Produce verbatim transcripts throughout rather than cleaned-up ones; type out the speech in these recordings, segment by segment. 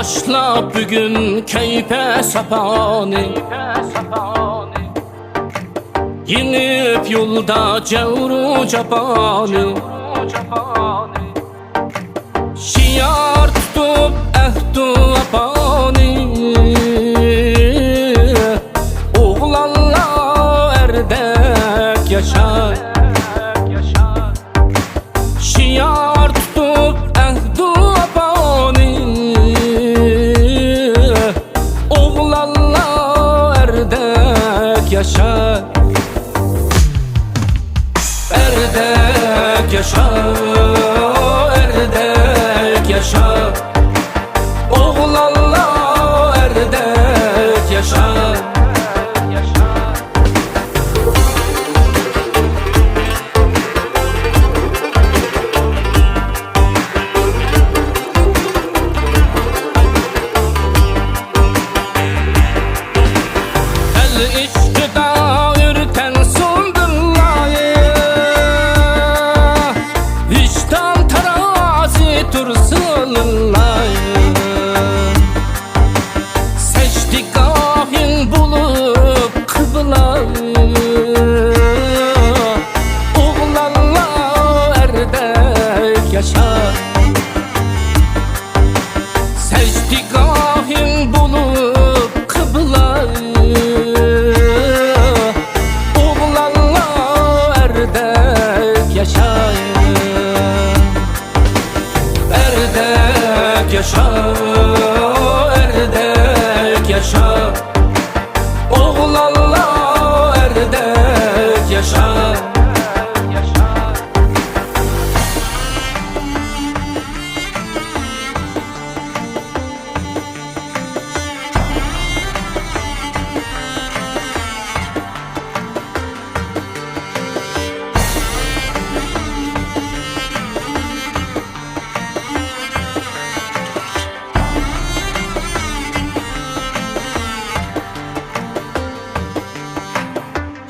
باشلاپ بۈگۈن كەيپە ساپانى، يېڭىپ يولدا جەۋرۇ جاپانى، شىئار تۇتۇپ ئەھدۇ ۋاپانى، ئوغلانلار ئەردەك ياشا. شىئار تۇتۇپ ئەھدۇ ۋاپانى، ئوغلانلار ئەردەك ياشا. ئەردەك ياشا، ئەردەك ياشا. ئوغلانلار ئەردەك ياشا. ئەل ئىشقىدا ئۆرتەنسۇن دىللاي، ۋىجدان تارازى تۇرسۇن لىللاي. سەجدىگاھىڭ بولۇپ قىبلە، ئوغلانلار ئەردەك ياشا. سەجدىگاھىڭ بولۇپ قىبلە، ئوغلانلار ئەردەك ياشا. ئەردەك ياشا، ئەردەك ياشا، ئوغلانلار ئەردەك ياشا.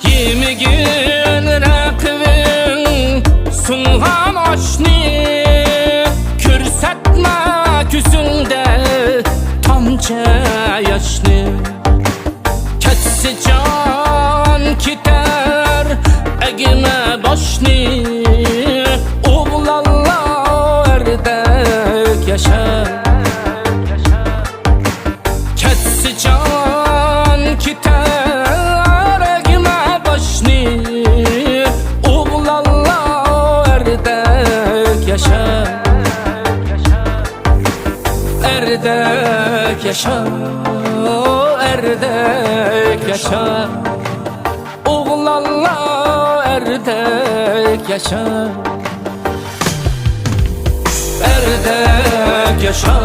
يېمىگىن رەقىبىڭ سۇنغان ئاشنى، كۆرسەتمە كۆزۈڭدە تامچە ياشنى. كەتسە جان كېتەر ئەگمە باشنى، ئوغلانلار ئەردەك ياشا. كەتسە جان كېتەر ئەگمە باشنى، ئوغلانلار ئەردەك ياشا. ئەردەك ياشا، ئەردەك ياشا، ئوغلانلار ئەردەك ياشا. ئەردەك ياشا،